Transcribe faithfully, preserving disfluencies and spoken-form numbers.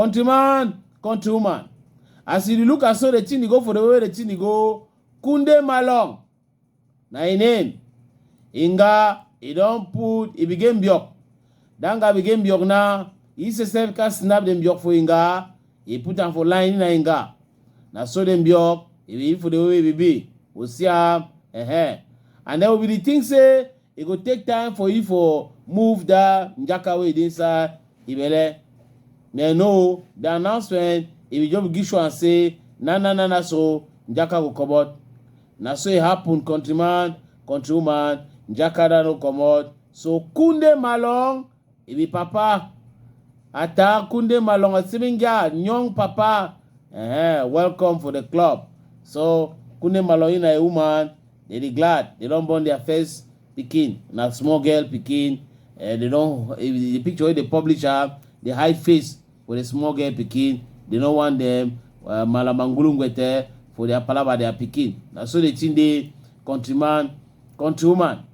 Countryman, countrywoman, as you dey look am so, the thing dey go for the way the thing dey go. Kunde Malong na im name. Inga, e don put, e begin mbiok. That guy begin mbiok now. He say self can snap the mbiok for Inga. He put am for line na Inga. Na so the mbiok, e be for the way e be be. We see am, eh. And then we be the thing say, e go take time for you for move that njaka wey dey inside e belle. Me no, the announcement, e be just give show and say, na, na, na, na, so njaka go comot. Na so e happen, countryman, countrywoman, njaka da no comot. So Kunde Malong, e be papa. Ata Kunde Malong, a seven year young papa. Eh, welcome for the club. So Kunde Malong na a woman, they dey glad. They don born their first pikin. Na small girl pikin. Eh, they don, eh, the picture wey they publish am, the high face for the small girl pikin. They no want them, uh, Malamangulungwete for their palava, their pikin. Na so the thing dey, countryman, countrywoman.